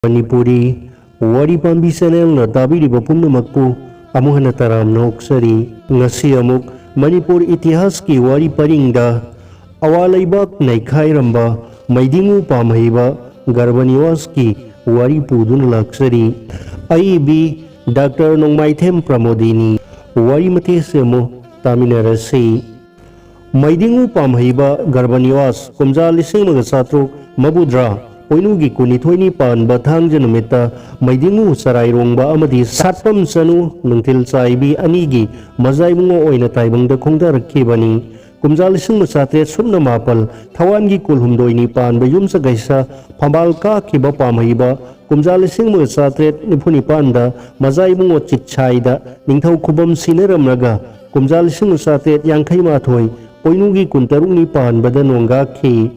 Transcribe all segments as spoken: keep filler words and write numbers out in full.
ꯃꯅꯤꯄꯨꯔꯤ ꯋꯥꯔꯤ ꯄꯥꯝꯕꯤ ꯆꯦꯅꯦꯜꯅ ꯇꯥꯕꯤꯔꯤꯕ ꯄꯨꯝꯅꯃꯛꯄꯨ ꯑꯃꯨꯛ ꯍꯟꯅ ꯇꯔꯥꯝꯅ ꯑꯣꯛꯆꯔꯤ꯫ ꯉꯁꯤ ꯑꯃꯨꯛ ꯃꯅꯤꯄꯨꯔ ꯏꯇꯤꯍꯥꯁꯀꯤ ꯋꯥꯔꯤ ꯄꯔꯤꯡꯗ ꯑꯋꯥ ꯂꯩꯕꯥꯛ ꯅꯩꯈꯥꯏꯔꯝꯕ ꯃꯩꯗꯤꯡꯉꯨ ꯄꯥꯝꯍꯩꯕ ꯒꯔꯕ ꯅꯤꯋꯥꯁꯀꯤ ꯋꯥꯔꯤ ꯄꯨꯗꯨꯅ ꯂꯥꯛꯆꯔꯤ꯫ ꯑꯏꯕꯤ ꯗꯥꯛꯇꯔ ꯅꯣꯡꯃꯥꯏꯊꯦꯝ ꯄ꯭ꯔꯃꯣꯗꯤꯅꯤ꯫ ꯋꯥꯔꯤ ꯃꯇꯦꯛꯁꯦ ꯑꯃꯨꯛ ꯇꯥꯃꯤꯟꯅꯔꯁꯤ꯫ ꯃꯩꯗꯤꯡꯉꯨ ꯄꯥꯝꯍꯩꯕ ꯒꯔꯕ ꯅꯤꯋꯥꯁ, ꯀꯨꯝꯖꯥ ꯂꯤꯁꯤꯡ ꯑꯃꯒ ꯆꯥꯇ꯭ꯔꯨꯛ ꯃꯧꯗ꯭ꯔꯥ, ꯄꯣꯏꯅꯨꯒꯤ ꯀꯨꯟꯅꯤꯊꯣꯏꯅꯤ ꯄꯥꯟꯕ ꯊꯥꯡꯖ ꯅꯨꯃꯤꯠꯇ ꯃꯩꯗꯤꯡꯉꯨ ꯆꯔꯥꯏꯔꯣꯡꯕ ꯑꯃꯗꯤ ꯁꯥꯠꯄꯝ ꯆꯅꯨ ꯅꯨꯡꯊꯤꯜ ꯆꯥꯏꯕꯤ ꯑꯅꯤꯒꯤ ꯃꯖꯥ ꯏꯕꯨꯡꯉꯣ ꯑꯣꯏꯅ ꯇꯥꯏꯕꯪꯗ ꯈꯣꯡꯗꯥꯔꯛꯈꯤꯕꯅꯤ꯫ ꯀꯨꯝꯖꯥ ꯂꯤꯁꯤꯡ ꯑꯃ ꯆꯥꯇ꯭ꯔꯦꯠ ꯁꯨꯞꯅ ꯃꯥꯄꯜ ꯊꯋꯥꯟꯒꯤ ꯀꯨꯜꯍꯨꯝꯗꯣꯏꯅꯤ ꯄꯥꯟꯕ ꯌꯨꯝꯁꯀꯩꯁ ꯐꯝꯕꯥꯜ ꯀꯥꯈꯤꯕ ꯄꯥꯝꯍꯩꯕ ꯀꯨꯝꯖꯥ ꯂꯤꯁꯤꯡ ꯑꯃꯒ ꯆꯥꯇ꯭ꯔꯦꯠ ꯅꯤꯐꯨ ꯅꯤꯄꯥꯟꯗ ꯃꯖꯥ ꯏꯕꯨꯡꯉꯣ ꯆꯤꯠꯁꯥꯏꯗ ꯅꯤꯡꯊꯧ ꯈꯨꯕꯝ ꯁꯤꯟꯅꯔꯝꯂꯒ ꯀꯨꯝꯖꯥ ꯂꯤꯁꯤꯡ ꯑꯃ ꯆꯥꯇ꯭ꯔꯦꯠ ꯌꯥꯡꯈꯩ ꯃꯥꯊꯣꯏ ꯄꯣꯏꯅꯨꯒꯤ ꯀꯨꯟꯇꯔꯨꯛꯅꯤ ꯄꯥꯟꯕꯗ ꯅꯣꯡꯒꯥꯈꯤ꯫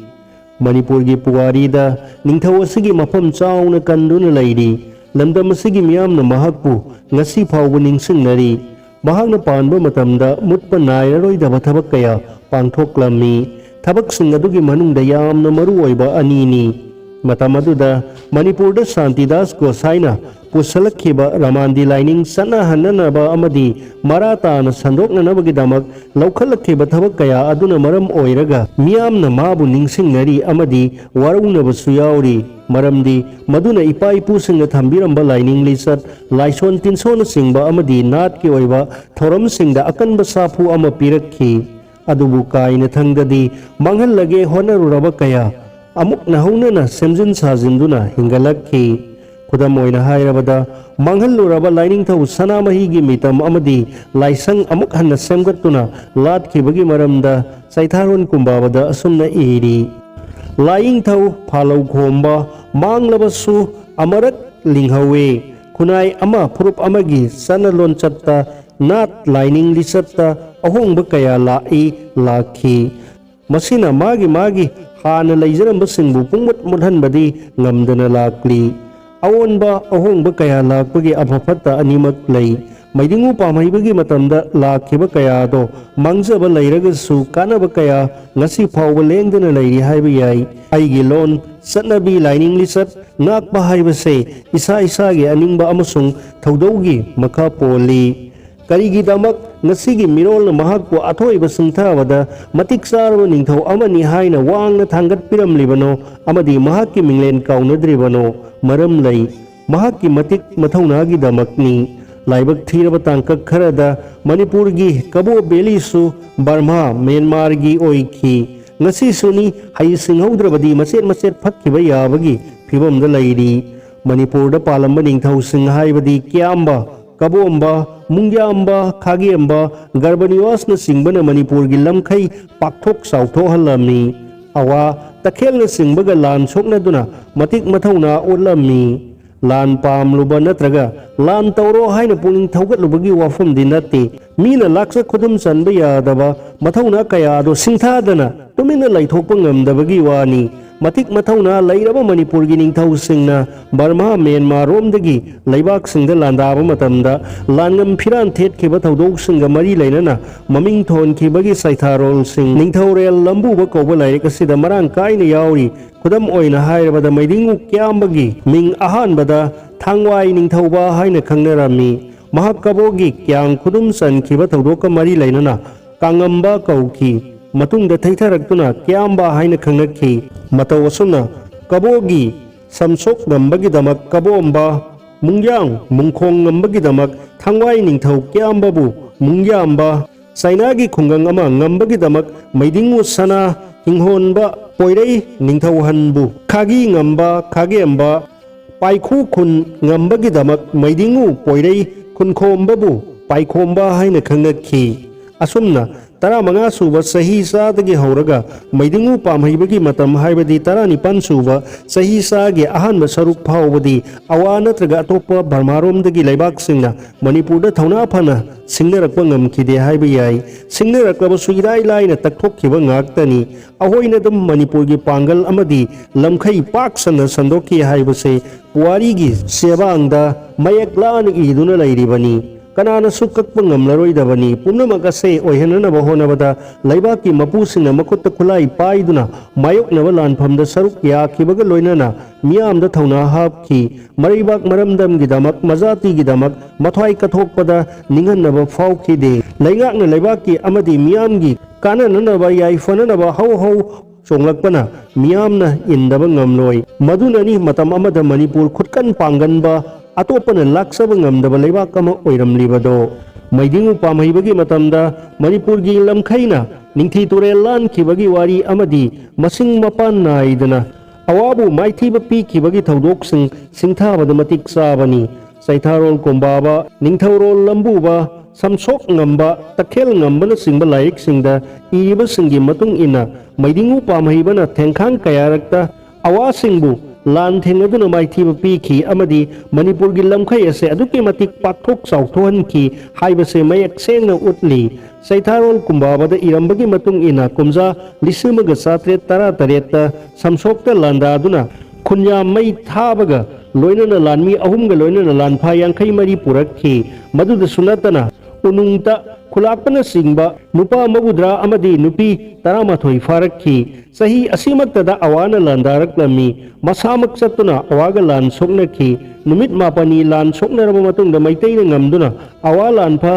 ꯃꯅꯤꯄꯨꯔꯒꯤ ꯄꯨꯋꯥꯔꯤꯗ ꯅꯤꯡꯊꯧ ꯑꯁꯤꯒꯤ ꯃꯐꯝ ꯆꯥꯎꯅ ꯀꯟꯗꯨꯅ ꯂꯩꯔꯤ꯫ ꯂꯝꯗꯝ ꯑꯁꯤꯒꯤ ꯃꯤꯌꯥꯝꯅ ꯃꯍꯥꯛꯄꯨ ꯉꯁꯤ ꯐꯥꯎꯕ ꯅꯤꯡꯁꯤꯡꯅꯔꯤ꯫ ꯃꯍꯥꯛꯅ ꯄꯥꯟꯕ ꯃꯇꯝꯗ ꯃꯨꯠꯄ ꯅꯥꯏꯔꯔꯣꯏꯗꯕ ꯊꯕꯛ ꯀꯌꯥ ꯄꯥꯡꯊꯣꯛꯂꯝꯃꯤ꯫ ꯊꯕꯛꯁꯤꯡ ꯑꯗꯨꯒꯤ ꯃꯅꯨꯡꯗ ꯌꯥꯝꯅ ꯃꯔꯨ ꯑꯣꯏꯕ ꯑꯅꯤꯅꯤ꯫ ꯃꯇꯝ ꯑꯗꯨꯗ ꯃꯅꯤꯄꯨꯔꯗ ꯁꯥꯟꯇꯤꯗꯥꯁ ꯒꯣꯁꯥꯏꯅ ꯄꯨꯁꯜꯂꯛꯈꯤꯕ ꯔꯃꯥꯟꯗꯤ ꯂꯥꯏꯅꯤꯡ ꯆꯠꯅꯍꯟꯅꯅꯕ ꯑꯃꯗꯤ ꯃꯔꯥ ꯇꯥꯅ ꯁꯟꯗꯣꯛꯅꯅꯕꯒꯤꯗꯃꯛ ꯂꯧꯈꯠꯂꯛꯈꯤꯕ ꯊꯕꯛ ꯀꯌꯥ ꯑꯗꯨꯅ ꯃꯔꯝ ꯑꯣꯏꯔꯒ ꯃꯤꯌꯥꯝꯅ ꯃꯥꯕꯨ ꯅꯤꯡꯁꯤꯡꯅꯔꯤ ꯑꯃꯗꯤ ꯋꯥꯔꯧꯅꯕꯁꯨ ꯌꯥꯎꯔꯤ꯫ ꯃꯔꯝꯗꯤ ꯃꯗꯨꯅ ꯏꯄꯥ ꯏꯄꯨꯁꯤꯡꯅ ꯊꯝꯕꯤꯔꯝꯕ ꯂꯥꯏꯅꯤꯡ ꯂꯤꯆꯠ, ꯂꯥꯏꯁꯣꯟ ꯇꯤꯟꯁꯣꯟꯅꯆꯤꯡꯕ ꯑꯃꯗꯤ ꯅꯥꯠꯀꯤ ꯑꯣꯏꯕ ꯊꯧꯔꯝꯁꯤꯡꯗ ꯑꯀꯟꯕ ꯁꯥꯐꯨ ꯑꯃ ꯄꯤꯔꯛꯈꯤ꯫ ꯑꯗꯨꯕꯨ ꯀꯥꯏꯅꯊꯪꯗꯗꯤ ꯃꯥꯡꯍꯜꯂꯒꯦ ꯍꯣꯠꯅꯔꯨꯔꯕ ꯀꯌꯥ ꯑꯃꯨꯛ ꯅꯧꯍꯧꯅꯅ ꯁꯦꯝꯖꯤꯟ ꯁꯥꯖꯤꯟꯗꯨꯅ ꯍꯤꯡꯒꯠꯂꯛꯈꯤ꯫ ꯈꯨꯗꯝ ꯑꯣꯏꯅ ꯍꯥꯏꯔꯕꯗ, ꯃꯥꯡꯍꯜꯂꯨꯔꯕ ꯂꯥꯏꯅꯤꯡꯊꯧ ꯁꯅꯥꯃꯍꯤꯒꯤ ꯃꯤꯇꯝ ꯑꯃꯗꯤ ꯂꯥꯏꯁꯪ ꯑꯃꯨꯛ ꯍꯟꯅ ꯁꯦꯝꯒꯠꯇꯨꯅ ꯂꯥꯠꯈꯤꯕꯒꯤ ꯃꯔꯝꯗ ꯆꯩꯊꯥꯔꯣꯟ ꯀꯨꯝꯕꯥꯕꯗ ꯑꯁꯨꯝꯅ ꯏꯔꯤ, ꯂꯥꯏꯅꯤꯡꯊꯧ ꯐꯥꯂꯧ ꯈꯣꯝꯕ ꯃꯥꯡꯂꯕꯁꯨ ꯑꯃꯔꯛ ꯂꯤꯡꯍꯧꯋꯤ꯫ ꯈꯨꯟꯅꯥꯏ ꯑꯃ ꯐꯨꯔꯨꯞ ꯑꯃꯒꯤ ꯆꯠꯅ ꯂꯣꯟꯆꯠꯇ, ꯅꯥꯠ ꯂꯥꯏꯅꯤꯡ ꯂꯤꯆꯠꯇ ꯑꯍꯣꯡꯕ ꯀꯌꯥ ꯂꯥꯛꯏ, ꯂꯥꯛꯈꯤ꯫ ꯃꯁꯤꯅ ꯃꯥꯒꯤ ꯃꯥꯒꯤ ꯍꯥꯟꯅ ꯂꯩꯖꯔꯝꯕꯁꯤꯡꯕꯨ ꯄꯨꯡꯃꯨꯠ ꯃꯨꯠꯍꯟꯕꯗꯤ ꯉꯝꯗꯅ ꯂꯥꯛꯂꯤ꯫ ꯑꯑꯣꯟꯕ ꯑꯍꯣꯡꯕ ꯀꯌꯥ ꯂꯥꯛꯄꯒꯤ ꯑꯐ ꯐꯠꯇ ꯑꯅꯤꯃꯛ ꯂꯩ꯫ ꯃꯩꯗꯤꯡꯉꯨ ꯄꯥꯝꯍꯩꯕꯒꯤ ꯃꯇꯝꯗ ꯂꯥꯛꯈꯤꯕ ꯀꯌꯥꯗꯣ ꯃꯥꯡꯖꯕ ꯂꯩꯔꯒꯁꯨ ꯀꯥꯟꯅꯕ ꯀꯌꯥ ꯉꯁꯤ ꯐꯥꯎꯕ ꯂꯦꯡꯗꯅ ꯂꯩꯔꯤ ꯍꯥꯏꯕ ꯌꯥꯏ꯫ ꯑꯩꯒꯤ ꯂꯣꯟ, ꯆꯠꯅꯕꯤ, ꯂꯥꯏꯅꯤꯡ ꯂꯤꯆꯠ ꯉꯥꯛꯄ ꯍꯥꯏꯕꯁꯦ ꯏꯁꯥ ꯏꯁꯥꯒꯤ ꯑꯅꯤꯡꯕ ꯑꯃꯁꯨꯡ ꯊꯧꯗꯧꯒꯤ ꯃꯈꯥ ꯄꯣꯜꯂꯤ꯫ ꯀꯔꯤꯒꯤꯗꯃꯛ ꯉꯁꯤꯒꯤ ꯃꯤꯔꯣꯜꯅ ꯃꯍꯥꯛꯄꯨ ꯑꯊꯣꯏꯕ ꯁꯤꯡꯊꯥꯕꯗ ꯃꯇꯤꯛ ꯆꯥꯔꯕ ꯅꯤꯡꯊꯧ ꯑꯃꯅꯤ ꯍꯥꯏꯅ ꯋꯥꯡꯅ ꯊꯥꯡꯒꯠꯄꯤꯔꯝꯂꯤꯕꯅꯣ ꯑꯃꯗꯤ ꯃꯍꯥꯛꯀꯤ ꯃꯤꯡꯂꯦꯟ ꯀꯥꯎꯅꯗ꯭ꯔꯤꯕꯅꯣ? ꯃꯔꯝ ꯂꯩ꯫ ꯃꯍꯥꯛꯀꯤ ꯃꯇꯤꯛ ꯃꯊꯧꯅꯥꯒꯤꯗꯃꯛꯅꯤ꯫ ꯂꯥꯏꯕꯛ ꯊꯤꯔꯕ ꯇꯥꯡꯀꯛ ꯈꯔꯗ ꯃꯅꯤꯄꯨꯔꯒꯤ ꯀꯕꯣ ꯚꯦꯂꯤꯁꯨ ꯕꯔꯃꯥ, ꯃ꯭ꯌꯥꯟꯃꯥꯔꯒꯤ ꯑꯣꯏꯈꯤ꯫ ꯉꯁꯤꯁꯨꯅꯤ, ꯍꯩ ꯁꯤꯡꯍꯧꯗ꯭ꯔꯕꯗꯤ ꯃꯆꯦꯠ ꯃꯆꯦꯠ ꯐꯛꯈꯤꯕ ꯌꯥꯕꯒꯤ ꯐꯤꯕꯝꯗ ꯂꯩꯔꯤ꯫ ꯃꯅꯤꯄꯨꯔꯗ ꯄꯥꯜꯂꯝꯕ ꯅꯤꯡꯊꯧꯁꯤꯡ ꯍꯥꯏꯕꯗꯤ ꯀ꯭ꯌꯥꯝꯕ, ꯀꯕꯣꯝꯕ, ꯃꯨꯡꯌꯥꯝꯕ, ꯈꯥꯒꯦꯝꯕ, ꯒꯔꯕꯅꯤꯋꯥꯁꯅꯆꯤꯡꯕꯅ ꯃꯅꯤꯄꯨꯔꯒꯤ ꯂꯝꯈꯩ ꯄꯥꯛꯊꯣꯛ ꯆꯥꯎꯊꯣꯛꯍꯜꯂꯝꯃꯤ꯫ ꯑꯋꯥ, ꯇꯈꯦꯜꯅꯆꯤꯡꯕꯒ ꯂꯥꯟ ꯁꯣꯛꯅꯗꯨꯅ ꯃꯇꯤꯛ ꯃꯊꯧꯅꯥ ꯎꯠꯂꯝꯃꯤ꯫ ꯂꯥꯟ ꯄꯥꯝꯂꯨꯕ ꯅꯠꯇ꯭ꯔꯒ ꯂꯥꯟ ꯇꯧꯔꯣ ꯍꯥꯏꯅ ꯄꯨꯛꯅꯤꯡ ꯊꯧꯒꯠꯂꯨꯕꯒꯤ ꯋꯥꯐꯝꯗꯤ ꯅꯠꯇꯦ꯫ ꯃꯤꯅ ꯂꯥꯛꯆ ꯈꯨꯗꯨꯝ ꯆꯟꯕ ꯌꯥꯗꯕ ꯃꯊꯧꯅꯥ ꯀꯌꯥ ꯑꯗꯨ ꯁꯤꯡꯊꯥꯗꯅ ꯇꯨꯃꯤꯟꯅ ꯂꯩꯊꯣꯛꯄ ꯉꯝꯗꯕꯒꯤ ꯋꯥꯅꯤ꯫ ꯃꯇꯤꯛ ꯃꯊꯧꯅꯥ ꯂꯩꯔꯕ ꯃꯅꯤꯄꯨꯔꯒꯤ ꯅꯤꯡꯊꯧꯁꯤꯡꯅ ꯕꯔꯃꯥ, ꯃ꯭ꯌꯥꯟꯃꯥꯔ ꯔꯣꯝꯗꯒꯤ ꯂꯩꯕꯥꯛꯁꯤꯡꯗ ꯂꯥꯟꯗꯥꯕ ꯃꯇꯝꯗ ꯂꯥꯟꯉꯝ ꯐꯤꯔꯥꯟ ꯊꯦꯠꯈꯤꯕ ꯊꯧꯗꯣꯛꯁꯤꯡꯒ ꯃꯔꯤ ꯂꯩꯅꯅ ꯃꯃꯤꯡ ꯊꯣꯟꯈꯤꯕꯒꯤ ꯁꯩꯊꯥꯔꯣꯜꯁꯤꯡ ꯅꯤꯡꯊꯧꯔꯦꯜ ꯂꯝꯕꯨꯕ ꯀꯧꯕ ꯂꯥꯏꯔꯤꯛ ꯑꯁꯤꯗ ꯃꯔꯥꯡ ꯀꯥꯏꯅ ꯌꯥꯎꯔꯤ꯫ ꯈꯨꯗꯝ ꯑꯣꯏꯅ ꯍꯥꯏꯔꯕꯗ, ꯃꯩꯗꯤꯡꯉꯨ ꯀ꯭ꯌꯥꯝꯕꯒꯤ ꯃꯤꯡ ꯑꯍꯥꯟꯕꯗ ꯊꯥꯡꯋꯥꯏ ꯅꯤꯡꯊꯧꯕ ꯍꯥꯏꯅ ꯈꯪꯅꯔꯝꯃꯤ꯫ ꯃꯍꯥꯛ ꯀꯕꯣꯒꯤ ꯀ꯭ꯌꯥꯡ ꯈꯨꯗꯨꯝ ꯆꯟꯈꯤꯕ ꯊꯧꯗꯣꯛꯀ ꯃꯔꯤ ꯂꯩꯅꯅ ꯀꯥꯡꯉꯝꯕ ꯀꯧꯈꯤ꯫ ꯃꯇꯨꯡꯗ ꯊꯩꯊꯔꯛꯇꯨꯅ ꯀ꯭ꯌꯥꯝꯕ ꯍꯥꯏꯅ ꯈꯪꯅꯈꯤ꯫ ꯃꯇꯧ ꯑꯁꯨꯝꯅ ꯀꯕꯣꯒꯤ ꯁꯝꯁꯣꯛ ꯉꯝꯕꯒꯤꯗꯃꯛ ꯀꯕꯣꯝꯕ, ꯃꯨꯡꯌꯥꯡ ꯃꯨꯡꯈꯣꯡ ꯉꯝꯕꯒꯤꯗꯃꯛ ꯊꯥꯡꯋꯥꯏ ꯅꯤꯡꯊꯧ ꯀ꯭ꯌꯥꯝꯕꯕꯨ ꯃꯨꯡꯌꯥꯝꯕ, ꯆꯥꯏꯅꯥꯒꯤ ꯈꯨꯡꯒꯪ ꯑꯃ ꯉꯝꯕꯒꯤꯗꯃꯛ ꯃꯩꯗꯤꯡꯉꯨ ꯁꯅꯥ, ꯍꯤꯡꯍꯣꯟꯕ ꯄꯣꯏꯔꯩ ꯅꯤꯡꯊꯧꯍꯟꯕꯨ ꯈꯥꯒꯤ ꯉꯝꯕ, ꯈꯥꯒꯦꯝꯕ, ꯄꯥꯏꯈꯨ ꯈꯨꯟ ꯉꯝꯕꯒꯤꯗꯃꯛ ꯃꯩꯗꯤꯡꯉꯨ ꯄꯣꯏꯔꯩ ꯈꯨꯟꯈꯣꯝꯕꯕꯨ ꯄꯥꯏꯈꯣꯝꯕ ꯍꯥꯏꯅ ꯈꯪꯅꯈꯤ꯫ ꯑꯁꯨꯝꯅ ꯇꯔꯥꯃꯉꯥ ꯁꯨꯕ ꯆꯍꯤ ꯆꯥꯗꯒꯤ ꯍꯧꯔꯒ ꯃꯩꯗꯤꯡꯉꯨ ꯄꯥꯝꯍꯩꯕꯒꯤ ꯃꯇꯝ, ꯍꯥꯏꯕꯗꯤ ꯇꯔꯥꯅꯤꯄꯥꯟ ꯁꯨꯕ ꯆꯍꯤ ꯆꯥꯒꯤ ꯑꯍꯥꯟꯕ ꯁꯔꯨꯛ ꯐꯥꯎꯕꯗꯤ ꯑꯋꯥ ꯅꯠꯇ꯭ꯔꯒ ꯑꯇꯣꯞꯄ ꯕꯔꯃꯥꯔꯣꯝꯗꯒꯤ ꯂꯩꯕꯥꯛꯁꯤꯡꯅ ꯃꯅꯤꯄꯨꯔꯗ ꯊꯧꯅꯥ ꯐꯅ ꯁꯤꯡꯅꯔꯛꯄ ꯉꯝꯈꯤꯗꯦ ꯍꯥꯏꯕ ꯌꯥꯏ꯫ ꯁꯤꯡꯅꯔꯛꯂꯕꯁꯨ ꯏꯔꯥꯏ ꯂꯥꯏꯅ ꯇꯛꯊꯣꯛꯈꯤꯕ ꯉꯥꯛꯇꯅꯤ꯫ ꯑꯩꯈꯣꯏꯅ ꯑꯗꯨꯝ ꯃꯅꯤꯄꯨꯔꯒꯤ ꯄꯥꯡꯒꯜ ꯑꯃꯗꯤ ꯂꯝꯈꯩ ꯄꯥꯛ ꯁꯟꯅ ꯁꯟꯗꯣꯛꯈꯤ ꯍꯥꯏꯕꯁꯦ ꯄꯨꯋꯥꯔꯤꯒꯤ ꯆꯦꯕꯥꯡꯗ ꯃꯌꯦꯛ ꯂꯥꯅ ꯏꯗꯨꯅ ꯂꯩꯔꯤꯕꯅꯤ꯫ ꯀꯅꯥꯅꯁꯨ ꯀꯛꯄ ꯉꯝꯂꯔꯣꯏꯗꯕꯅꯤ꯫ ꯄꯨꯝꯅꯃꯛ ꯑꯁꯦ ꯑꯣꯏꯍꯟꯅꯅꯕ ꯍꯣꯠꯅꯕꯗ ꯂꯩꯕꯥꯛꯀꯤ ꯃꯄꯨꯁꯤꯡꯅ ꯃꯈꯨꯠꯇ ꯈꯨꯠꯂꯥꯏ ꯄꯥꯏꯗꯨꯅ ꯃꯥꯌꯣꯛꯅꯕ ꯂꯥꯟꯐꯝꯗ ꯁꯔꯨꯛ ꯌꯥꯈꯤꯕꯒ ꯂꯣꯏꯅꯅ ꯃꯤꯌꯥꯝꯗ ꯊꯧꯅꯥ ꯍꯥꯞꯈꯤ꯫ ꯃꯔꯩꯕꯥꯛ ꯃꯔꯝꯗꯝꯒꯤꯗꯃꯛ, ꯃꯖꯥꯇꯤꯒꯤꯗꯃꯛ ꯃꯊ꯭ꯋꯥꯏ ꯀꯠꯊꯣꯛꯄꯗ ꯅꯤꯡꯍꯟꯅꯕ ꯐꯥꯎꯈꯤꯗꯦ꯫ ꯂꯩꯉꯥꯛꯅ ꯂꯩꯕꯥꯛꯀꯤ ꯑꯃꯗꯤ ꯃꯤꯌꯥꯝꯒꯤ ꯀꯥꯟꯅꯅꯅꯕ, ꯌꯥꯏꯐꯅꯅꯕ ꯍꯧ ꯍꯧ ꯆꯣꯡꯂꯛꯄꯅ ꯃꯤꯌꯥꯝꯅ ꯏꯟꯗꯕ ꯉꯝꯂꯣꯏ꯫ ꯃꯗꯨꯅꯅꯤ ꯃꯇꯝ ꯑꯃꯗ ꯃꯅꯤꯄꯨꯔ ꯈꯨꯠꯀꯟ ꯄꯥꯡꯒꯟꯕ, ꯑꯇꯣꯞꯄꯅ ꯂꯥꯛꯆꯕ ꯉꯝꯗꯕ ꯂꯩꯕꯥꯛ ꯑꯃ ꯑꯣꯏꯔꯝꯂꯤꯕꯗꯣ꯫ ꯃꯩꯗꯤꯡꯉꯨ ꯄꯥꯝꯍꯩꯕꯒꯤ ꯃꯇꯝꯗ ꯃꯅꯤꯄꯨꯔꯒꯤ ꯂꯝꯈꯩꯅ ꯅꯤꯡꯊꯤ ꯇꯨꯔꯦꯜ ꯂꯥꯟꯈꯤꯕꯒꯤ ꯋꯥꯔꯤ ꯑꯃꯗꯤ ꯃꯁꯤꯡ ꯃꯄꯥꯟ ꯅꯥꯏꯗꯅ ꯑꯋꯥꯕꯨ ꯃꯥꯏꯊꯤꯕ ꯄꯤꯈꯤꯕꯒꯤ ꯊꯧꯗꯣꯛꯁꯤꯡ ꯁꯤꯡꯊꯥꯕꯗ ꯃꯇꯤꯛ ꯆꯥꯕꯅꯤ꯫ ꯆꯩꯊꯥꯔꯣꯜ ꯀꯨꯝꯕꯥꯕ, ꯅꯤꯡꯊꯧꯔꯣꯜ ꯂꯝꯕꯨꯕ, ꯁꯝꯁꯣꯛ ꯉꯝꯕ, ꯇꯈꯦꯜ ꯉꯝꯕꯅꯆꯤꯡꯕ ꯂꯥꯏꯔꯤꯛꯁꯤꯡꯗ ꯏꯔꯤꯕꯁꯤꯡꯒꯤ ꯃꯇꯨꯡ ꯏꯟꯅ, ꯃꯩꯗꯤꯡꯉꯨ ꯄꯥꯝꯍꯩꯕꯅ ꯊꯦꯡꯈꯥꯡ ꯀꯌꯥꯔꯛꯇ ꯑꯋꯥꯁꯤꯡꯕꯨ ꯂꯥꯟ ꯊꯦꯡꯅꯗꯨꯅ ꯃꯥꯏꯊꯤꯕ ꯄꯤꯈꯤ ꯑꯃꯗꯤ ꯃꯅꯤꯄꯨꯔꯒꯤ ꯂꯝꯈꯩ ꯑꯁꯦ ꯑꯗꯨꯛꯀꯤ ꯃꯇꯤꯛ ꯄꯥꯛꯊꯣꯛ ꯆꯥꯎꯊꯣꯛꯍꯟꯈꯤ ꯍꯥꯏꯕꯁꯦ ꯃꯌꯦꯛ ꯁꯦꯡꯅ ꯎꯠꯂꯤ꯫ ꯆꯩꯊꯥꯔꯣꯜ ꯀꯨꯝꯕꯥꯕꯗ ꯏꯔꯝꯕꯒꯤ ꯃꯇꯨꯡ ꯏꯟꯅ, ꯀꯨꯝꯖꯥ ꯂꯤꯁꯤꯡ ꯑꯃꯒ ꯆꯥꯇ꯭ꯔꯦꯠ ꯇꯔꯥ ꯇꯔꯦꯠꯇ ꯁꯝꯁꯣꯛꯇ ꯂꯥꯟꯗꯥꯗꯨꯅ ꯈꯨꯟꯌꯥꯝ ꯃꯩ ꯊꯥꯕꯒ ꯂꯣꯏꯅꯅ ꯂꯥꯟꯃꯤ ꯑꯍꯨꯝꯒ ꯂꯣꯏꯅꯅ ꯂꯥꯟꯐꯥ ꯌꯥꯡꯈꯩ ꯃꯔꯤ ꯄꯨꯔꯛꯈꯤ꯫ ꯃꯗꯨꯗꯁꯨ ꯅꯠꯇꯅ ꯎꯅꯨꯡꯇ ꯈꯨꯂꯥꯛꯄꯅꯆꯤꯡꯕ ꯅꯨꯄꯥ ꯃꯧꯗ꯭ꯔꯥ ꯑꯃꯗꯤ ꯅꯨꯄꯤ ꯇꯔꯥꯃꯥꯊꯣꯏ ꯐꯥꯔꯛꯈꯤ꯫ ꯆꯍꯤ ꯑꯁꯤꯃꯛꯇꯗ ꯑꯋꯥꯅ ꯂꯥꯟꯗꯥꯔꯛꯂꯝꯃꯤ꯫ ꯃꯁꯥꯃꯛ ꯆꯠꯇꯨꯅ ꯑꯋꯥꯒ ꯂꯥꯟ ꯁꯣꯛꯅꯈꯤ꯫ ꯅꯨꯃꯤꯠ ꯃꯥꯄꯟꯅꯤ ꯂꯥꯟ ꯁꯣꯛꯅꯔꯕ ꯃꯇꯨꯡꯗ ꯃꯩꯇꯩꯅ ꯉꯝꯗꯨꯅ ꯑꯋꯥ ꯂꯥꯟꯐꯥ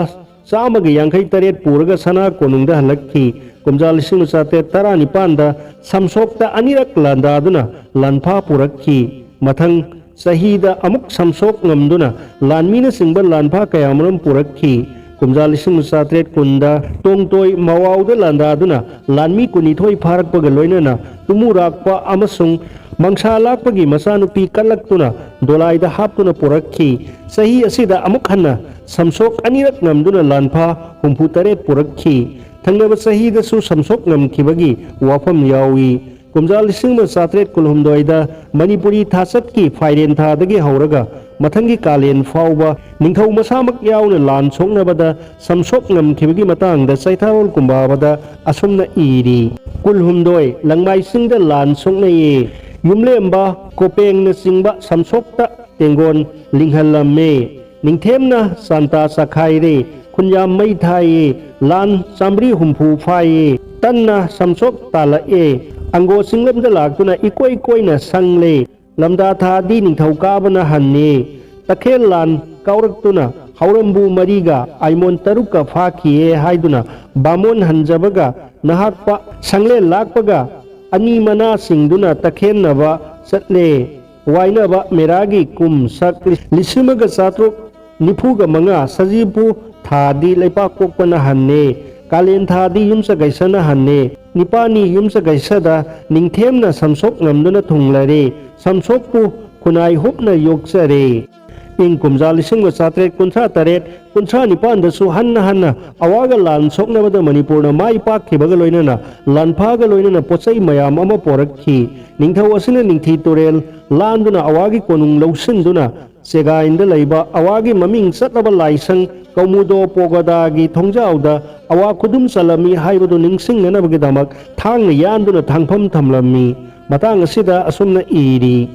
ꯆꯥꯝꯃꯒ ꯌꯥꯡꯈꯩ ꯇꯔꯦꯠ ꯄꯨꯔꯒ ꯁꯅꯥ ꯀꯣꯅꯨꯡꯗ ꯍꯜꯂꯛꯈꯤ꯫ ꯀꯨꯝꯖꯥ ꯂꯤꯁꯤꯡ ꯑꯃ ꯆꯥꯇ꯭ꯔꯦꯠ ꯇꯔꯥꯅꯤꯄꯥꯟꯗ ꯁꯝꯁꯣꯛꯇ ꯑꯅꯤꯔꯛ ꯂꯥꯟꯗꯥꯗꯨꯅ ꯂꯥꯟꯐꯥ ꯄꯨꯔꯛꯈꯤ꯫ ꯃꯊꯪ ꯆꯍꯤꯗ ꯑꯃꯨꯛ ꯁꯝꯁꯣꯛ ꯉꯝꯗꯨꯅ ꯂꯥꯟꯃꯤꯅꯆꯤꯡꯕ ꯂꯥꯟꯐꯥ ꯀꯌꯥꯃꯔꯨꯝ ꯄꯨꯔꯛꯈꯤ꯫ ꯀꯨꯝꯖꯥ ꯂꯤꯁꯤꯡ ꯑꯃ ꯆꯥꯇ꯭ꯔꯦꯠ ꯀꯨꯟꯗ ꯇꯣꯡꯇꯣꯏ ꯃꯋꯥꯎꯗ ꯂꯥꯟꯗꯥꯗꯨꯅ ꯂꯥꯟꯃꯤ ꯀꯨꯟꯅꯤꯊꯣꯏ ꯐꯥꯔꯛꯄꯒ ꯂꯣꯏꯅꯅ ꯇꯨꯃꯨꯔꯥꯛꯄ ꯑꯃꯁꯨꯡ ꯃꯪꯁꯥ ꯂꯥꯛꯄꯒꯤ ꯃꯆꯥꯅꯨꯄꯤ ꯀꯠꯂꯛꯇꯨꯅ ꯗꯣꯂꯥꯏꯗ ꯍꯥꯞꯇꯨꯅ ꯄꯨꯔꯛꯈꯤ꯫ ꯆꯍꯤ ꯑꯁꯤꯗ ꯑꯃꯨꯛ ꯍꯟꯅ ꯁꯝꯁꯣꯛ ꯑꯅꯤꯔꯛ ꯉꯝꯗꯨꯅ ꯂꯥꯟꯐꯥ ꯍꯨꯝꯐꯨ ꯇꯔꯦꯠ ꯄꯨꯔꯛꯈꯤ꯫ ꯊꯪꯅꯕ ꯆꯍꯤꯗꯁꯨ ꯁꯝꯁꯣꯛ ꯉꯝꯈꯤꯕꯒꯤ ꯋꯥꯐꯝ ꯌꯥꯎꯏ꯫ ꯀꯨꯝꯖꯥ ꯂꯤꯁꯤꯡ ꯑꯃ ꯆꯥꯇ꯭ꯔꯦꯠ ꯀꯨꯟꯍꯨꯝꯗꯣꯏꯗ ꯃꯅꯤꯄꯨꯔꯤ ꯊꯥꯆꯠꯀꯤ ꯐꯥꯏꯔꯦꯟ ꯊꯥꯗꯒꯤ ꯍꯧꯔꯒ ꯃꯊꯪꯒꯤ ꯀꯥꯂꯦꯟ ꯐꯥꯎꯕ ꯅꯤꯡꯊꯧ ꯃꯁꯥꯃꯛ ꯌꯥꯎꯅ ꯂꯥꯟ ꯁꯣꯛꯅꯕꯗ ꯁꯝꯁꯣꯛ ꯉꯝꯈꯤꯕꯒꯤ ꯃꯇꯥꯡꯗ ꯆꯩꯊꯥꯔꯣꯜ ꯀꯨꯝꯕꯥꯕꯗ ꯑꯁꯨꯝꯅ ꯏꯔꯤ꯫ ꯀꯨꯜꯍꯨꯝꯗꯣꯏ ꯂꯪꯃꯥꯏꯁꯤꯡꯗ ꯂꯥꯟ ꯁꯣꯛꯅꯩꯌꯦ꯫ ꯌꯨꯝꯂꯦꯝꯕ ꯀꯣꯄꯦꯡꯅꯆꯤꯡꯕ ꯁꯝꯁꯣꯛꯇ ꯇꯦꯡꯒꯣꯟ ꯂꯤꯡꯍꯜꯂꯝꯃꯦ꯫ ꯅꯤꯡꯊꯦꯝꯅ ꯆꯥꯟꯇꯥ ꯆꯈꯥꯏꯔꯦ, ꯈꯨꯟꯌꯥꯝ ꯃꯩ ꯊꯥꯏꯌꯦ, ꯂꯥꯟ ꯆꯥꯃꯔꯤ ꯍꯨꯝꯐꯨ ꯐꯥꯏꯌꯦ, ꯇꯟꯅ ꯁꯝꯁꯣꯛ ꯇꯥꯜꯂꯛꯑꯦ, ꯑꯪꯒꯣ ꯆꯤꯡꯂꯝꯗ ꯂꯥꯛꯇꯨꯅ ꯏꯀꯣꯏ ꯀꯣꯏꯅ ꯁꯪꯂꯦ, ꯂꯝꯗꯥ ꯊꯥꯗꯤ ꯅꯤꯡꯊꯧ ꯀꯥꯕꯅ ꯍꯟꯅꯦ, ꯇꯈꯦꯜ ꯂꯥꯟ ꯀꯥꯎꯔꯛꯇꯨꯅ ꯍꯧꯔꯝꯕꯨ ꯃꯔꯤꯒ ꯑꯥꯏꯃꯣꯟ ꯇꯔꯨꯛꯀ ꯐꯥꯈꯤꯌꯦ ꯍꯥꯏꯗꯨꯅ ꯕꯥꯃꯣꯟ ꯍꯟꯖꯕꯒ ꯅꯍꯥꯛꯄ ꯁꯪꯂꯦꯟ ꯂꯥꯛꯄꯒ ꯑꯅꯤ ꯃꯅꯥ ꯆꯤꯡꯗꯨꯅ ꯇꯈꯦꯟꯅꯕ ꯆꯠꯂꯦ꯫ ꯋꯥꯏꯅꯕ ꯃꯦꯔꯥꯒꯤ ꯀꯨꯝ ꯁꯛ ꯂꯤꯁꯤꯡ ꯑꯃꯒ ꯆꯥꯇ꯭ꯔꯨꯛ ꯅꯤꯐꯨꯒ ꯃꯉꯥ ꯁꯖꯤꯕꯨ ꯊꯥꯗꯤ ꯂꯩꯄꯥꯛ ꯄꯣꯛꯄꯅ ꯍꯟꯅꯦ, ꯀꯥꯂꯦꯟ ꯊꯥꯗꯤ ꯌꯨꯝꯁꯀꯩꯁꯅ ꯍꯟꯅꯦ, ꯅꯤꯄꯥꯅꯤ ꯌꯨꯝꯁꯀꯩꯁꯗ ꯅꯤꯡꯊꯦꯝꯅ ꯁꯝꯁꯣꯛ ꯉꯝꯗꯨꯅ ꯊꯨꯡꯂꯔꯦ, ꯁꯝꯁꯣꯛꯄꯨ ꯈꯨꯟꯅꯥꯏ ꯍꯨꯞꯅ ꯌꯣꯛꯆꯔꯦ꯫ ꯏꯪ ꯀꯨꯝꯖꯥ ꯂꯤꯁꯤꯡ ꯑꯃ ꯆꯥꯇ꯭ꯔꯦꯠ ꯀꯨꯟꯊ꯭ꯔꯥ ꯇꯔꯦꯠ, ꯀꯨꯟꯊ꯭ꯔꯥ ꯅꯤꯄꯥꯟꯗꯁꯨ ꯍꯟꯅ ꯍꯟꯅ ꯑꯋꯥꯒ ꯂꯥꯟ ꯁꯣꯛꯅꯕꯗ ꯃꯅꯤꯄꯨꯔꯅ ꯃꯥꯏ ꯄꯥꯛꯈꯤꯕꯒ ꯂꯣꯏꯅꯅ ꯂꯥꯟꯐꯥꯒ ꯂꯣꯏꯅꯅ ꯄꯣꯠꯆꯩ ꯃꯌꯥꯝ ꯑꯃ ꯄꯣꯔꯛꯈꯤ꯫ ꯅꯤꯡꯊꯧ ꯑꯁꯤꯅ ꯅꯤꯡꯊꯤ ꯇꯨꯔꯦꯜ ꯂꯥꯟꯗꯨꯅ ꯑꯋꯥꯒꯤ ꯀꯣꯅꯨꯡ ꯂꯧꯁꯤꯟꯗꯨꯅ ꯆꯦꯒꯥꯏꯟꯗ ꯂꯩꯕ ꯑꯋꯥꯒꯤ ꯃꯃꯤꯡ ꯆꯠꯂꯕ ꯂꯥꯏꯁꯪ ꯀꯧꯃꯨꯗꯣ ꯄꯣꯒꯣꯗꯥꯒꯤ ꯊꯣꯡꯖꯥꯎꯗ ꯑꯋꯥ ꯈꯨꯗꯨꯝ ꯆꯜꯂꯝꯃꯤ ꯍꯥꯏꯕꯗꯨ ꯅꯤꯡꯁꯤꯡꯅꯅꯕꯒꯤꯗꯃꯛ ꯊꯥꯡꯅ ꯌꯥꯟꯗꯨꯅ ꯊꯥꯡꯐꯝ ꯊꯝꯂꯝꯃꯤ꯫ ꯃꯇꯥꯡ ꯑꯁꯤꯗ ꯑꯁꯨꯝꯅ ꯏꯔꯤ,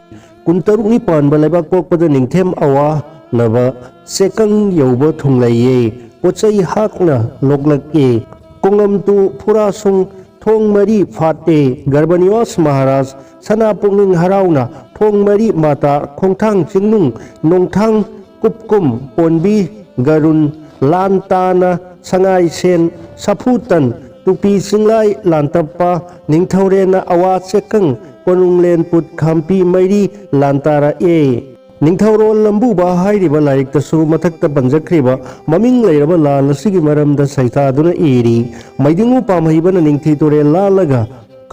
ꯀꯨꯟꯇꯔꯨꯛꯅꯤ ꯄꯥꯟꯕ ꯂꯩꯕꯥꯛ ꯄꯣꯛꯄꯗ ꯅꯤꯡꯊꯦꯝ ꯑꯋꯥꯅꯕ ꯆꯦꯀꯪ ꯌꯧꯕ ꯊꯨꯡꯂꯩꯌꯦ꯫ ꯄꯣꯠꯆꯩ ꯍꯥꯛꯅ ꯂꯣꯛꯂꯛꯑꯦ꯫ ꯀꯣꯉꯝꯇꯨ ꯐꯨꯔꯥꯁꯨꯡ ꯊꯣꯡ ꯃꯔꯤ ꯐꯥꯠꯂꯦ꯫ ꯒꯔꯕꯅꯤꯋꯥꯁ ꯃꯍꯥꯔꯥꯖ ꯁꯅꯥ ꯄꯨꯛꯅꯤꯡ ꯍꯔꯥꯎꯅ ꯊꯣꯡ ꯃꯔꯤ ꯃꯥꯇꯥ ꯈꯣꯡꯊꯥꯡ ꯆꯤꯡꯅꯨꯡ ꯅꯣꯡꯊꯥꯡ ꯀꯨꯞꯀꯨꯝ ꯄꯣꯟꯕꯤ ꯒꯔꯨꯟ ꯂꯥꯟ ꯇꯥꯅ ꯁꯉꯥꯏꯁꯦꯟ ꯁꯥꯐꯨꯇꯟ ꯇꯨꯄꯤ ꯆꯤꯡꯂꯥꯏ ꯂꯥꯟꯇꯞꯄ ꯅꯤꯡꯊꯧꯔꯦꯟꯅ ꯑꯋꯥ ꯆꯦꯀꯪ ꯀꯣꯅꯨꯡꯂꯦꯟ ꯄꯨꯠ ꯈꯥꯝꯄꯤ ꯃꯩꯔꯤ ꯂꯥꯟꯇꯥꯔꯛꯑꯦ꯫ ꯅꯤꯡꯊꯧꯔꯣꯜ ꯂꯝꯕꯨꯕ ꯍꯥꯏꯔꯤꯕ ꯂꯥꯏꯔꯤꯛꯇꯁꯨ ꯃꯊꯛꯇ ꯄꯟꯖꯈ꯭ꯔꯤꯕ ꯃꯃꯤꯡ ꯂꯩꯔꯕ ꯂꯥꯟ ꯑꯁꯤꯒꯤ ꯃꯔꯝꯗ ꯁꯩꯊꯥꯗꯨꯅ ꯏꯔꯤ꯫ ꯃꯩꯗꯤꯡꯉꯨ ꯄꯥꯝꯍꯩꯕꯅ ꯅꯤꯡꯊꯤ ꯇꯨꯔꯦꯜ ꯂꯥꯜꯂꯒ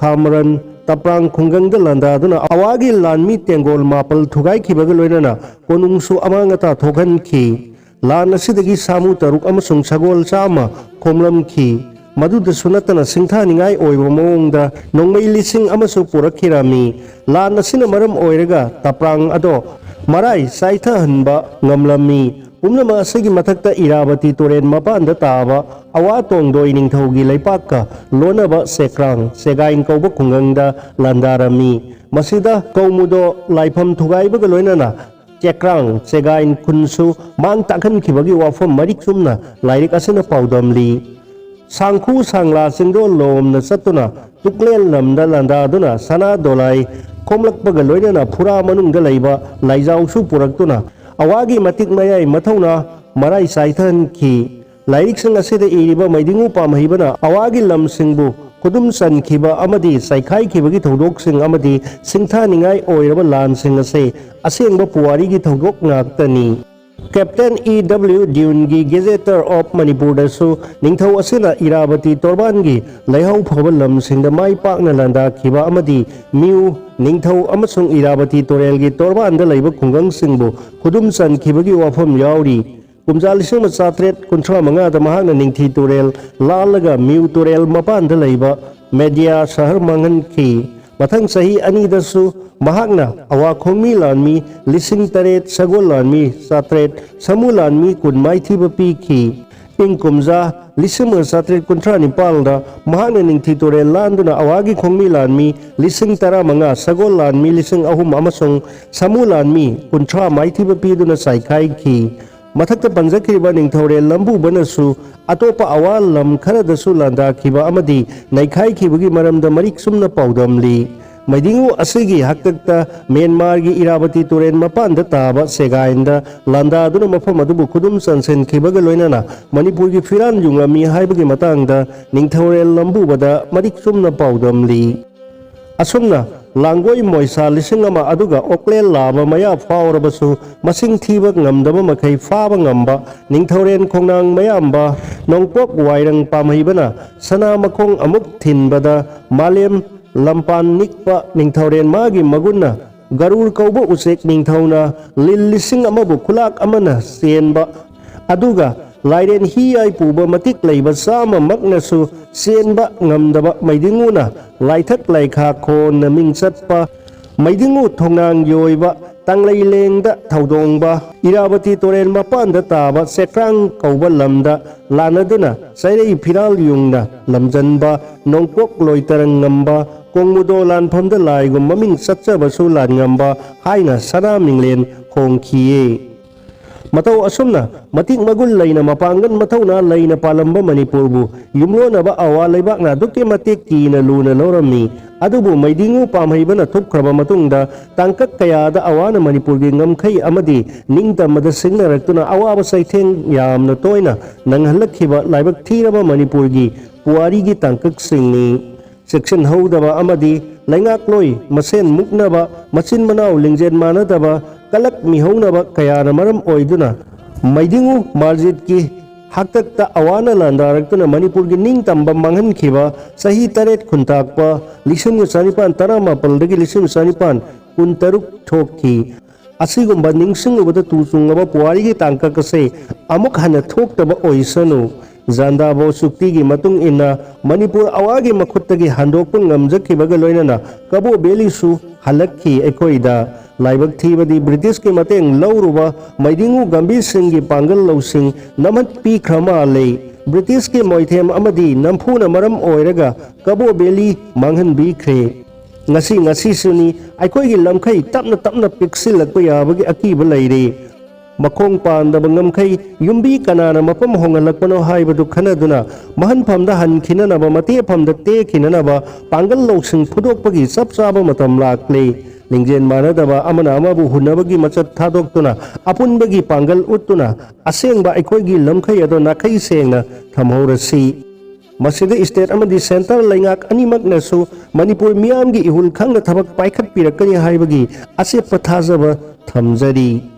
ꯈꯥꯃꯔꯟ ꯇꯄ꯭ꯔꯥꯡ ꯈꯨꯡꯒꯪꯗ ꯂꯥꯟꯗꯥꯗꯨꯅ ꯑꯋꯥꯒꯤ ꯂꯥꯟꯃꯤ ꯇꯦꯡꯒꯣꯜ ꯃꯥꯄꯜ ꯊꯨꯒꯥꯏꯈꯤꯕꯒ ꯂꯣꯏꯅꯅ ꯀꯣꯅꯨꯡꯁꯨ ꯑꯃꯥꯡ ꯑꯇꯥ ꯊꯣꯛꯍꯟꯈꯤ꯫ ꯂꯥꯟ ꯑꯁꯤꯗꯒꯤ ꯁꯥꯃꯨ ꯇꯔꯨꯛ ꯑꯃꯁꯨꯡ ꯁꯒꯣꯜ ꯆꯥꯝꯃ ꯈꯣꯝꯂꯝꯈꯤ꯫ ꯃꯗꯨꯗꯁꯨ ꯅꯠꯇꯅ ꯁꯤꯡꯊꯥꯅꯤꯡꯉꯥꯏ ꯑꯣꯏꯕ ꯃꯑꯣꯡꯗ ꯅꯣꯡꯃꯩ ꯂꯤꯁꯤꯡ ꯑꯃꯁꯨ ꯄꯨꯔꯛꯈꯤꯔꯝꯃꯤ꯫ ꯂꯥꯟ ꯑꯁꯤꯅ ꯃꯔꯝ ꯑꯣꯏꯔꯒ ꯇꯄ꯭ꯔꯥꯡ ꯑꯗꯣ ꯃꯔꯥꯏ ꯆꯥꯏꯊꯍꯟꯕ ꯉꯝꯂꯝꯃꯤ꯫ ꯄꯨꯝꯅꯃꯛ ꯑꯁꯤꯒꯤ ꯃꯊꯛꯇ ꯏꯔꯥꯕꯇꯤ ꯇꯨꯔꯦꯜ ꯃꯄꯥꯟꯗ ꯇꯥꯕ ꯑꯋꯥ ꯇꯣꯡꯗꯣꯏ ꯅꯤꯡꯊꯧꯒꯤ ꯂꯩꯄꯥꯛꯀ ꯂꯣꯟꯅꯕ ꯁꯦꯀ꯭ꯔꯥꯡ ꯁꯦꯒꯥꯏꯟ ꯀꯧꯕ ꯈꯨꯡꯒꯪꯗ ꯂꯥꯟꯗꯥꯔꯝꯃꯤ꯫ ꯃꯁꯤꯗ ꯀꯧꯃꯨꯗꯣ ꯂꯥꯏꯐꯝ ꯊꯨꯒꯥꯏꯕꯒ ꯂꯣꯏꯅꯅ ꯆꯦꯀ꯭ꯔꯥꯡ ꯆꯦꯒꯥꯏꯟ ꯈꯨꯟꯁꯨ ꯃꯥꯡ ꯇꯥꯛꯍꯟꯈꯤꯕꯒꯤ ꯋꯥꯐꯝ ꯃꯔꯤꯛ ꯆꯨꯝꯅ ꯂꯥꯏꯔꯤꯛ ꯑꯁꯤꯅ ꯄꯥꯎꯗꯝꯂꯤ꯫ ꯁꯥꯡꯈꯨ ꯁꯥꯡꯂꯥ ꯆꯤꯡꯗꯣꯜ ꯂꯣꯝꯅ ꯆꯠꯇꯨꯅ ꯇꯨꯛꯂꯦꯟ ꯂꯝꯗ ꯂꯥꯟꯗꯥꯗꯨꯅ ꯁꯅꯥ ꯗꯣꯂꯥꯏ ꯈꯣꯝꯂꯛꯄꯒ ꯂꯣꯏꯅꯅ ꯐꯨꯔꯥ ꯃꯅꯨꯡꯗ ꯂꯩꯕ ꯂꯥꯏꯖꯥꯎꯁꯨ ꯄꯨꯔꯛꯇꯨꯅ ꯑꯋꯥꯒꯤ ꯃꯇꯤꯛ ꯃꯌꯥꯏ ꯃꯊꯧꯅ ꯃꯔꯥꯏ ꯆꯥꯏꯊꯍꯟꯈꯤ꯫ ꯂꯥꯏꯔꯤꯛꯁꯤꯡ ꯑꯁꯤꯗ ꯏꯔꯤꯕ ꯃꯩꯗꯤꯡꯉꯨ ꯄꯥꯝꯍꯩꯕꯅ ꯑꯋꯥꯒꯤ ꯂꯝꯁꯤꯡꯕꯨ ꯈꯨꯗꯨꯝ ꯆꯟꯈꯤꯕ ꯑꯃꯗꯤ ꯆꯥꯏꯈꯥꯏꯈꯤꯕꯒꯤ ꯊꯧꯗꯣꯛꯁꯤꯡ ꯑꯃꯗꯤ ꯁꯤꯡꯊꯥꯅꯤꯡꯉꯥꯏ ꯑꯣꯏꯔꯕ ꯂꯥꯟꯁꯤꯡ ꯑꯁꯤ ꯑꯁꯦꯡꯕ ꯄꯨꯋꯥꯔꯤꯒꯤ ꯊꯧꯗꯣꯛ ꯉꯥꯛꯇꯅꯤ꯫ ꯀꯦꯞꯇꯦꯟ ꯏ ꯗꯕ꯭ꯂꯤꯎ ꯗ꯭ꯌꯨꯟꯒꯤ ꯒꯦꯖꯦꯇꯔ ꯑꯣꯐ ꯃꯅꯤꯄꯨꯔꯗꯁꯨ ꯅꯤꯡꯊꯧ ꯑꯁꯤꯅ ꯏꯔꯥꯕꯇꯤ ꯇꯣꯔꯕꯥꯟꯒꯤ ꯂꯩꯍꯧ ꯐꯕ ꯂꯝꯁꯤꯡꯗ ꯃꯥꯏ ꯄꯥꯛꯅ ꯂꯥꯟꯗꯥꯈꯤꯕ ꯑꯃꯗꯤ ꯃꯤꯎ ꯅꯤꯡꯊꯧ ꯑꯃꯁꯨꯡ ꯏꯔꯥꯕꯇꯤ ꯇꯣꯔꯦꯜꯒꯤ ꯇꯣꯔꯕꯥꯟꯗ ꯂꯩꯕ ꯈꯨꯡꯒꯪꯁꯤꯡꯕꯨ ꯈꯨꯗꯨꯝ ꯆꯟꯈꯤꯕꯒꯤ ꯋꯥꯐꯝ ꯌꯥꯎꯔꯤ꯫ ꯀꯨꯝꯖꯥ ꯂꯤꯁꯤꯡ ꯑꯃ ꯆꯥꯇ꯭ꯔꯦꯠ ꯀꯨꯟꯊ꯭ꯔꯥ ꯃꯉꯥꯗ ꯃꯍꯥꯛꯅ ꯅꯤꯡꯊꯤ ꯇꯨꯔꯦꯜ ꯂꯥꯜꯂꯒ ꯃꯤꯎ ꯇꯨꯔꯦꯜ ꯃꯄꯥꯟꯗ ꯂꯩꯕ ꯃꯦꯗꯤꯌꯥ ꯁꯍꯔ ꯃꯥꯡꯍꯟꯈꯤ꯫ ꯃꯊꯪ ꯆꯍꯤ ꯑꯅꯤꯗꯁꯨ ꯃꯍꯥꯛꯅ ꯑꯋꯥ ꯈꯣꯡꯃꯤ ꯂꯥꯟꯃꯤ ꯂꯤꯁꯤꯡ ꯇꯔꯦꯠ, ꯁꯒꯣꯜ ꯂꯥꯟꯃꯤ ꯆꯥꯇ꯭ꯔꯦꯠ, ꯁꯥꯃꯨ ꯂꯥꯟꯃꯤ ꯀꯨꯟ ꯃꯥꯏꯊꯤꯕ ꯄꯤꯈꯤ꯫ ꯏꯪ ꯀꯨꯝꯖꯥ ꯂꯤꯁꯤꯡ ꯑꯃ ꯆꯥꯇ꯭ꯔꯦꯠ ꯀꯨꯟꯊ꯭ꯔꯥ ꯅꯤꯄꯥꯜꯗ ꯃꯍꯥꯛꯅ ꯅꯤꯡꯊꯤ ꯇꯨꯔꯦꯜ ꯂꯥꯟꯗꯨꯅ ꯑꯋꯥꯒꯤ ꯈꯣꯡꯃꯤ ꯂꯥꯟꯃꯤ ꯂꯤꯁꯤꯡ ꯇꯔꯥꯃꯉꯥ, ꯁꯒꯣꯜ ꯂꯥꯟꯃꯤ ꯂꯤꯁꯤꯡ ꯑꯍꯨꯝ ꯑꯃꯁꯨꯡ ꯁꯥꯃꯨ ꯂꯥꯟꯃꯤ ꯀꯨꯟꯊ꯭ꯔꯥ ꯃꯥꯏꯊꯤꯕ ꯄꯤꯗꯨꯅ ꯆꯥꯏꯈꯥꯏꯈꯤ꯫ ꯃꯊꯛꯇ ꯄꯟꯖꯈꯤꯕ ꯅꯤꯡꯊꯧꯔꯦꯜ ꯂꯝꯕꯨꯕꯅꯁꯨ ꯑꯇꯣꯞꯄ ꯑꯋꯥ ꯂꯝ ꯈꯔꯗꯁꯨ ꯂꯥꯟꯗꯥꯈꯤꯕ ꯑꯃꯗꯤ ꯅꯩꯈꯥꯏꯈꯤꯕꯒꯤ ꯃꯔꯝꯗ ꯃꯔꯤꯛ ꯆꯨꯝꯅ ꯄꯥꯎꯗꯝꯂꯤ꯫ ꯃꯩꯗꯤꯡꯉꯨ ꯑꯁꯤꯒꯤ ꯍꯥꯛꯇꯛꯇ ꯃ꯭ꯌꯥꯟꯃꯥꯔꯒꯤ ꯏꯔꯥꯕꯇꯤ ꯇꯨꯔꯦꯜ ꯃꯄꯥꯟꯗ ꯇꯥꯕ ꯁꯦꯒꯥꯏꯟꯗ ꯂꯥꯟꯗꯥꯗꯨꯅ ꯃꯐꯝ ꯑꯗꯨꯕꯨ ꯈꯨꯗꯨꯝ ꯆꯟꯁꯤꯟꯈꯤꯕꯒ ꯂꯣꯏꯅꯅ ꯃꯅꯤꯄꯨꯔꯒꯤ ꯐꯤꯔꯥꯟ ꯌꯨꯡꯉꯝꯃꯤ ꯍꯥꯏꯕꯒꯤ ꯃꯇꯥꯡꯗ ꯅꯤꯡꯊꯧꯔꯦꯜ ꯂꯝꯕꯨꯕꯗ ꯃꯔꯤꯛ ꯆꯨꯝꯅ ꯄꯥꯎꯗꯝꯂꯤ꯫ ꯑꯁꯨꯝꯅ ꯂꯥꯡꯒꯣꯏ ꯃꯣꯏꯁꯥ ꯂꯤꯁꯤꯡ ꯑꯃ ꯑꯗꯨꯒ ꯑꯣꯛꯂꯦꯟ ꯂꯥꯕ ꯃꯌꯥ ꯐꯥꯎꯔꯕꯁꯨ ꯃꯁꯤꯡ ꯊꯤꯕ ꯉꯝꯗꯕ ꯃꯈꯩ ꯐꯥꯕ ꯉꯝꯕ ꯅꯤꯡꯊꯧꯔꯦꯟ ꯈꯣꯡꯅꯥꯡ ꯃꯌꯥꯝꯕ ꯅꯣꯡꯄꯣꯛ ꯋꯥꯏꯔꯪ ꯄꯥꯝꯍꯩꯕꯅ ꯁꯅꯥ ꯃꯈꯣꯡ ꯑꯃꯨꯛ ꯊꯤꯟꯕꯗ ꯃꯥꯂꯦꯝ ꯂꯝꯄꯥꯟ ꯅꯤꯛꯄ ꯅꯤꯡꯊꯧꯔꯦꯟ ꯃꯥꯒꯤ ꯃꯒꯨꯟꯅ ꯒꯔꯨꯔ ꯀꯧꯕ ꯎꯆꯦꯛ ꯅꯤꯡꯊꯧꯅ ꯂꯤꯜ ꯂꯤꯁꯤꯡ ꯑꯃꯕꯨ ꯈꯨꯂꯥꯛ ꯑꯃꯅ ꯆꯦꯟꯕ ꯑꯗꯨꯒ ꯂꯥꯏꯔꯦꯟ ꯍꯤ ꯌꯥꯏ ꯄꯨꯕ ꯃꯇꯤꯛ ꯂꯩꯕ ꯆꯥꯝꯃꯃꯛꯅꯁꯨ ꯆꯦꯟꯕ ꯉꯝꯗꯕ ꯃꯩꯗꯤꯡꯉꯨꯅ ꯂꯥꯏꯊꯛ ꯂꯥꯏꯈꯥ ꯈꯣꯟꯅ ꯃꯤꯡ ꯆꯠꯄ ꯃꯩꯗꯤꯡꯉꯨ ꯊꯣꯡꯅꯥꯡ ꯌꯣꯏꯕ ꯇꯥꯡꯂꯩ ꯂꯦꯡꯗ ꯊꯧꯗꯣꯡꯕ ꯏꯔꯥꯕꯇꯤ ꯇꯨꯔꯦꯜ ꯃꯄꯥꯟꯗ ꯇꯥꯕ ꯆꯦꯀ꯭ꯔꯥꯡ ꯀꯧꯕ ꯂꯝꯗ ꯂꯥꯟꯅꯗꯨꯅ ꯆꯩꯔꯩ ꯐꯤꯔꯥꯜ ꯌꯨꯡꯅ ꯂꯝꯖꯟꯕ ꯅꯣꯡꯄꯣꯛ ꯂꯣꯏꯇꯔꯪ ꯉꯝꯕ ꯀꯣꯡꯃꯨꯗꯣ ꯂꯥꯟꯐꯝꯗ ꯂꯥꯏꯒꯨꯝ ꯃꯃꯤꯡ ꯆꯠꯆꯕꯁꯨ ꯂꯥꯟꯉꯝꯕ ꯍꯥꯏꯅ ꯁꯅꯥ ꯃꯤꯡꯂꯦꯟ ꯍꯣꯡꯈꯤꯌꯦ꯫ ꯃꯇꯧ ꯑꯁꯨꯝꯅ ꯃꯇꯤꯛ ꯃꯒꯨꯟ ꯂꯩꯅ, ꯃꯄꯥꯡꯒꯜ ꯃꯊꯧꯅꯥ ꯂꯩꯅ ꯄꯥꯜꯂꯝꯕ ꯃꯅꯤꯄꯨꯔꯕꯨ ꯌꯨꯝꯂꯣꯟꯅꯕ ꯑꯋꯥ ꯂꯩꯕꯥꯛꯅ ꯑꯗꯨꯛꯀꯤ ꯃꯇꯤꯛ ꯀꯤꯅ ꯂꯨꯅ ꯂꯧꯔꯝꯃꯤ꯫ ꯑꯗꯨꯕꯨ ꯃꯩꯗꯤꯡꯉꯨ ꯄꯥꯝꯍꯩꯕꯅ ꯊꯨꯞꯈ꯭ꯔꯕ ꯃꯇꯨꯡꯗ ꯇꯥꯡꯀꯛ ꯀꯌꯥꯗ ꯑꯋꯥꯅ ꯃꯅꯤꯄꯨꯔꯒꯤ ꯉꯝꯈꯩ ꯑꯃꯗꯤ ꯅꯤꯡꯇꯝꯕꯗ ꯁꯤꯡꯅꯔꯛꯇꯨꯅ ꯑꯋꯥꯕ ꯆꯩꯊꯦꯡ ꯌꯥꯝꯅ ꯇꯣꯏꯅ ꯅꯪꯍꯜꯂꯛꯈꯤꯕ ꯂꯥꯏꯕꯛ ꯊꯤꯔꯕ ꯃꯅꯤꯄꯨꯔꯒꯤ ꯄꯨꯋꯥꯔꯤꯒꯤ ꯇꯥꯡꯀꯛꯁꯤꯡꯅꯤ꯫ ꯆꯦꯛꯁꯤꯟꯍꯧꯗꯕ ꯑꯃꯗꯤ ꯂꯩꯉꯥꯛꯂꯣꯏ ꯃꯁꯦꯟ ꯃꯨꯛꯅꯕ, ꯃꯆꯤꯟ ꯃꯅꯥꯎ ꯂꯤꯡꯖꯦꯜ ꯃꯥꯟꯅꯗꯕ, ꯀꯂꯛ ꯃꯤꯍꯧꯅꯕ ꯀꯌꯥꯅ ꯃꯔꯝ ꯑꯣꯏꯗꯨꯅ ꯃꯩꯗꯤꯡꯉꯨ ꯃꯥꯔꯖꯤꯠꯀꯤ ꯍꯥꯛꯇꯛꯇ ꯑꯋꯥꯅ ꯂꯥꯟꯗꯥꯔꯛꯇꯨꯅ ꯃꯅꯤꯄꯨꯔꯒꯤ ꯅꯤꯡꯇꯝꯕ ꯃꯥꯡꯍꯟꯈꯤꯕ ꯆꯍꯤ ꯇꯔꯦꯠ ꯈꯨꯟꯇꯥꯛꯄ ꯂꯤꯁꯤꯡ ꯆꯅꯤꯄꯥꯟ ꯇꯔꯥꯃꯥꯄꯜꯗꯒꯤ ꯂꯤꯁꯤꯡ ꯆꯅꯤꯄꯥꯟ ꯀꯨꯟꯇꯔꯨꯛ ꯊꯣꯛꯈꯤ꯫ ꯑꯁꯤꯒꯨꯝꯕ ꯅꯤꯡꯁꯤꯡꯂꯨꯕꯗ ꯇꯨ ꯆꯨꯡꯉꯕ ꯄꯨꯋꯥꯔꯤꯒꯤ ꯇꯥꯡꯀꯛ ꯑꯁꯦ ꯑꯃꯨꯛ ꯍꯟꯅ ꯊꯣꯛꯇꯕ ꯑꯣꯏꯁꯅꯨ꯫ ꯖꯥꯟꯗꯥꯕꯣ ꯆꯨꯛꯇꯤꯒꯤ ꯃꯇꯨꯡ ꯏꯟꯅ ꯃꯅꯤꯄꯨꯔ ꯑꯋꯥꯒꯤ ꯃꯈꯨꯠꯇꯒꯤ ꯍꯟꯗꯣꯛꯄ ꯉꯝꯖꯈꯤꯕꯒ ꯂꯣꯏꯅꯅ ꯀꯕꯣ ꯚꯦꯂꯤꯁꯨ ꯍꯜꯂꯛꯈꯤ ꯑꯩꯈꯣꯏꯗ꯫ ꯂꯥꯏꯕꯛ ꯊꯤꯕꯗꯤ ꯕ꯭ꯔꯤꯇꯤꯁꯀꯤ ꯃꯇꯦꯡ ꯂꯧꯔꯨꯕ ꯃꯩꯗꯤꯡꯉꯨ ꯒꯝꯚꯤꯔ ꯁꯤꯡꯒꯤ ꯄꯥꯡꯒꯜ ꯂꯧꯁꯤꯡ ꯅꯝꯍꯠꯄꯤꯈ꯭ꯔ ꯃꯥꯜꯂꯦ꯫ ꯕ꯭ꯔꯤꯇꯤꯁꯀꯤ ꯃꯣꯏꯊꯦꯝ ꯑꯃꯗꯤ ꯅꯝꯐꯨꯅ ꯃꯔꯝ ꯑꯣꯏꯔꯒ ꯀꯕꯣ ꯚꯦꯂꯤ ꯃꯥꯡꯍꯟꯕꯤꯈ꯭ꯔꯦ꯫ ꯉꯁꯤ ꯉꯁꯤꯁꯨꯅꯤ ꯑꯩꯈꯣꯏꯒꯤ ꯂꯝꯈꯩ ꯇꯞꯅ ꯇꯞꯅ ꯄꯤꯛꯁꯤꯜꯂꯛꯄ ꯌꯥꯕꯒꯤ ꯑꯀꯤꯕ ꯂꯩꯔꯦ꯫ ꯃꯈꯣꯡ ꯄꯥꯟꯗꯕ ꯉꯝꯈꯩ ꯌꯨꯝꯕꯤ ꯀꯅꯥꯅ ꯃꯐꯝ ꯍꯣꯡꯍꯜꯂꯛꯄꯅꯣ ꯍꯥꯏꯕꯗꯨ ꯈꯟꯅꯗꯨꯅ ꯃꯍꯟꯐꯝꯗ ꯍꯟꯈꯤꯅꯅꯕ, ꯃꯇꯦꯐꯝꯗ ꯇꯦꯈꯤꯅꯅꯕ ꯄꯥꯡꯒꯜ ꯂꯧꯁꯤꯡ ꯐꯨꯗꯣꯛꯄꯒꯤ ꯆꯞ ꯆꯥꯕ ꯃꯇꯝ ꯂꯥꯛꯂꯦ꯫ ꯂꯤꯡꯖꯦꯜ ꯃꯥꯟꯅꯗꯕ ꯑꯃꯅ ꯑꯃꯕꯨ ꯍꯨꯟꯅꯕꯒꯤ ꯃꯆꯠ ꯊꯥꯗꯣꯛꯇꯨꯅ ꯑꯄꯨꯟꯕꯒꯤ ꯄꯥꯡꯒꯜ ꯎꯠꯇꯨꯅ ꯑꯁꯦꯡꯕ ꯑꯩꯈꯣꯏꯒꯤ ꯂꯝꯈꯩ ꯑꯗꯣ ꯅꯥꯈꯩ ꯁꯦꯡꯅ ꯊꯝꯍꯧꯔꯁꯤ꯫ ꯃꯁꯤꯗ ꯁ꯭ꯇꯦꯠ ꯑꯃꯗꯤ ꯁꯦꯟꯇꯔ ꯂꯩꯉꯥꯛ ꯑꯅꯤꯃꯛꯅꯁꯨ ꯃꯅꯤꯄꯨꯔ ꯃꯤꯌꯥꯝꯒꯤ ꯏꯍꯨꯜ ꯈꯪꯅ ꯊꯕꯛ ꯄꯥꯏꯈꯠꯄꯤꯔꯛꯀꯅꯤ ꯍꯥꯏꯕꯒꯤ ꯑꯆꯦꯠꯄ ꯊꯥꯖꯕ ꯊꯝꯖꯔꯤ꯫